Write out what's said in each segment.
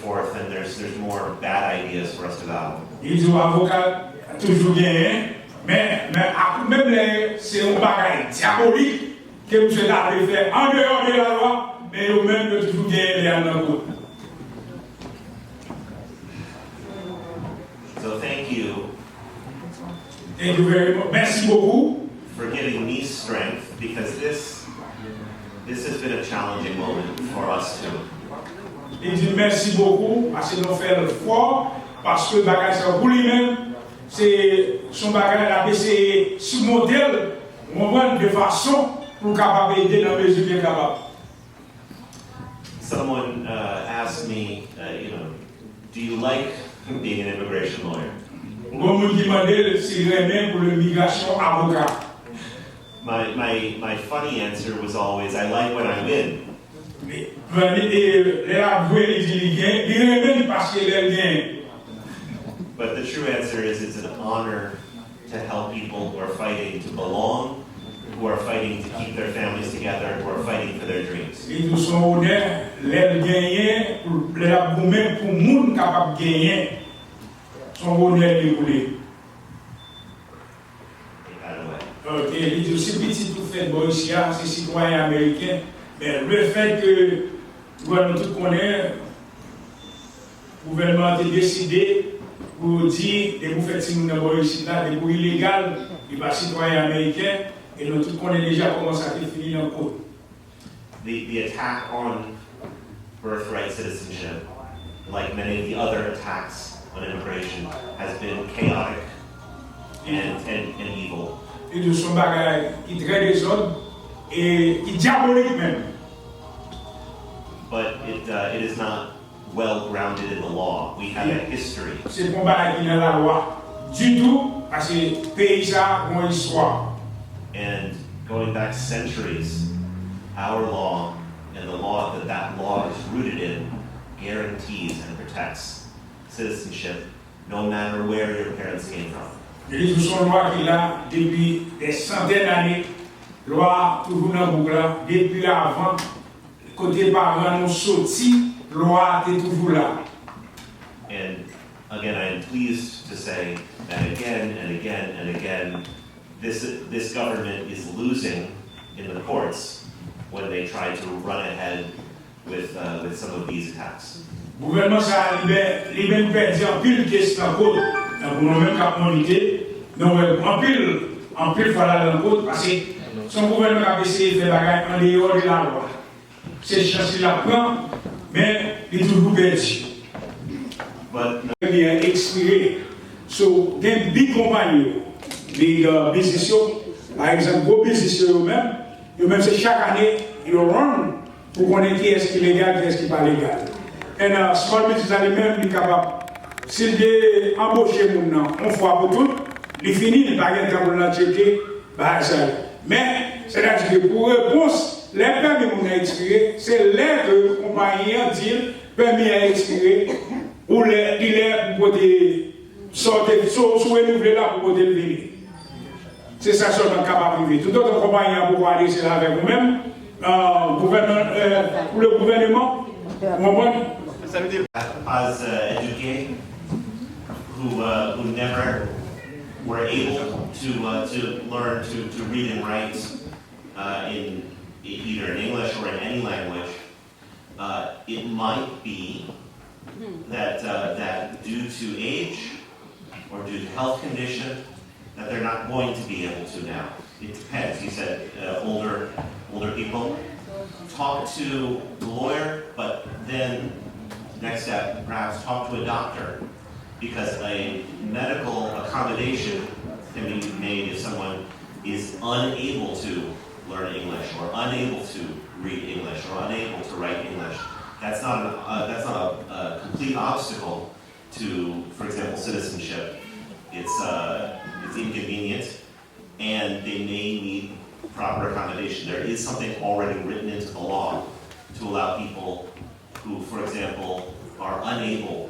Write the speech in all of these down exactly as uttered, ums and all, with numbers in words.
forth, and there's, there's more bad ideas for us to battle. Li di w avoka toujou genyen, men, men ak, menm lè se yon bagay dyabolik ke misye ta vle fè andeyò de lalwa, men yo menm yo toujou genyen lè y al nan kout. So thank you Thank you very much. Mèsi bokou. for giving me strength because this this has been a challenging moment for us too. Li di mèsi bokou paske nou fè l fò, paske bagay sa pou li menm se se yon bagay l ap eseye simonte l, ou konprann, de fason pou l kapab ede nan mezi ke l kapab. Someone uh, asked me, uh, you know, do you like being an immigration lawyer? Gon moun ki mande l si l renmen pou l migrasyon avoka. My, my, my funny answer was always, I like when I win. Lè l ap jwe, li di li gen, li renmen l paske lè l genyen. But the true answer is, it's an honor to help people who are fighting to belong, who are fighting to keep their families together, who are fighting for their dreams. Li di se yon onè lè l genyen, lè l ap goumen pou moun kapab genyen. Se yon onè li ye pou li. Ok, li di w si pitit ou fèt bò isi a, se sitwayen ameriken, men lefètke, nou tout konnen, gouvènman an te deside pou yo di depi w fè timoun nan bò isit la, depi w ilegal, li pa sitwayen ameriken, e nou tout konnen deja kòman sa te fini nan kot. The, the attack on birthright citizenship, like many of the other attacks on immigration, has been chaotic and, and, and evil. Li di se yon bagay ki trè dezòd e ki dyabolik menm. But it, uh, it is not well grounded in the law. We have a history. Se pa yon bagay ki nan lalwa ditou, paske peyi sa a gen yon istwa. And going back centuries, our law and the law that that law is rooted in guarantees and protects citizenship no matter where your parents came from. Li di se yon lwa ki la depi dè santèn ane, lwa a toujou nan bouk la, depi avan Kote paran nou soti, lwa a te toujou la. And again, I am pleased to say that again and again and again, this, this government is losing in the courts when they try to run ahead with, uh, with some of these attacks. Gouvènman sa a li menm pèdi anpil kes nan kot, tankou nou menm k ap monite, nou wè anpil, anpil fwa l al nan kot, paske se yon gouvènman k ap eseye fè bagay andeyò de lalwa. Se chans li ap pran, men li toujou pèdi. Pèmi an ekspire. So, gen big konpayi yo, big biznis yo, pa egzanp, gwo biznis yo, yo menm, yo menm se chak ane yo run pou konnen kiyès ki legal, kiyès ki pa legal. And small business la li menm, li kapab, si l te anboche moun nan yon fwa pou tout, li fini, li pa gen tan pou l nan tcheke bagay sa yo. Men, sètadi ke pou repons, lè pèmi moun nan ekspire, se lè ke konpayi an di l pèmi an ekspire, ou lè, li lè pou pote sa w te, si w renouvle l la pou pote l vini. Se sa sèlman k kapab rive. Toutotan konpayi an poko adrese l avèk ou menm, gouvènman, pou le gouvèneman, ou konprann? Pas eduke who, uh, who never were able to, uh, to learn to, to read and write uh, in either in English or in any language, uh, it might be that, uh, that due to age or due to health condition, that they're not going to be able to now. It depends. You said uh, older, older people. Talk to the lawyer, but then next step, perhaps talk to a doctor because a medical accommodation can be made if someone is unable to learn English or unable to read English or unable to write English. That's not, an, uh, that's not a, a complete obstacle to, for example, citizenship. It's, uh, it's inconvenient and they may need proper accommodation. There is something already written into the law to allow people who, for example, are unable,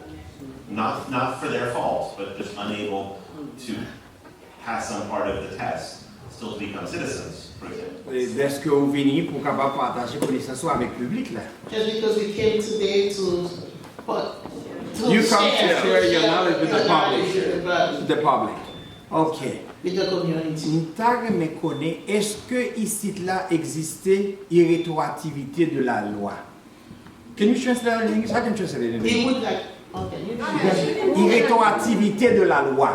not, not for their fault, but just unable to pass some part of the test, still to become citizens, for example. Dèske ou vini pou w kapab pataje konesans ou avèk piblik la. Just because we came today to But to You come to share your to knowledge with the your knowledge public. With the public, The public. Ok. With the community. M ta renmen konnen, èske isit la egziste irrétroactivité de la loi? Can you translate that in English? I can translate it in He English. Would like. Okay, you can. Irrétroactivité de la loi.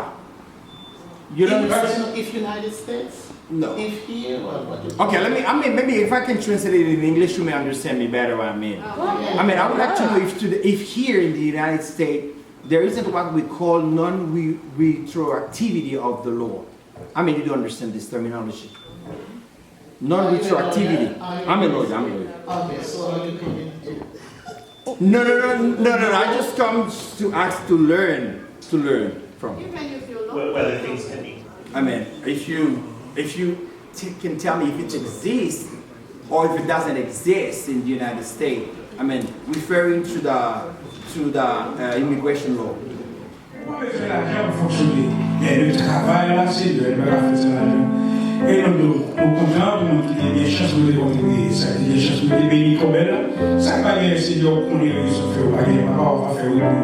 You In don't terms of if United States, No. If here, what, what you Okay, let me, I mean, maybe if I can translate it in English, you may understand me better what I mean. I mean, I would like to know if, to the, if here in the United States, there isn't what we call non-retroactivity of the law. I mean, you don't understand this terminology. Non-retroactivity. I'm a lawyer, I'm a lawyer. Okay, so how you coming to? No, no, no, no, no, no. I just come to ask to learn, to learn from. Wh- Whether things can be. I mean, if you, if you t- can tell me if it exists or if it doesn't exist in the United States, I mean, referring to the, to the uh, immigration law. Ou pa bezwen lajan pou fonksyone. Lè nou travay la, se lè nou pa ka fè san lajan. E nou, nou, nou kontan pou nou te gen chans pou nou te kontribye. Sa ki gen chans pou nou te beni kòbè la. Sa ki pa gen, Senyè, ou konnen rezon fè ou pa gen, papa, ou pa fè wi pou yo.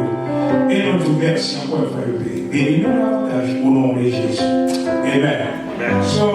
E nou di w mèsi ankò yon fwa de plis. Beni nou davantaj o non de Jezi. Amen. So,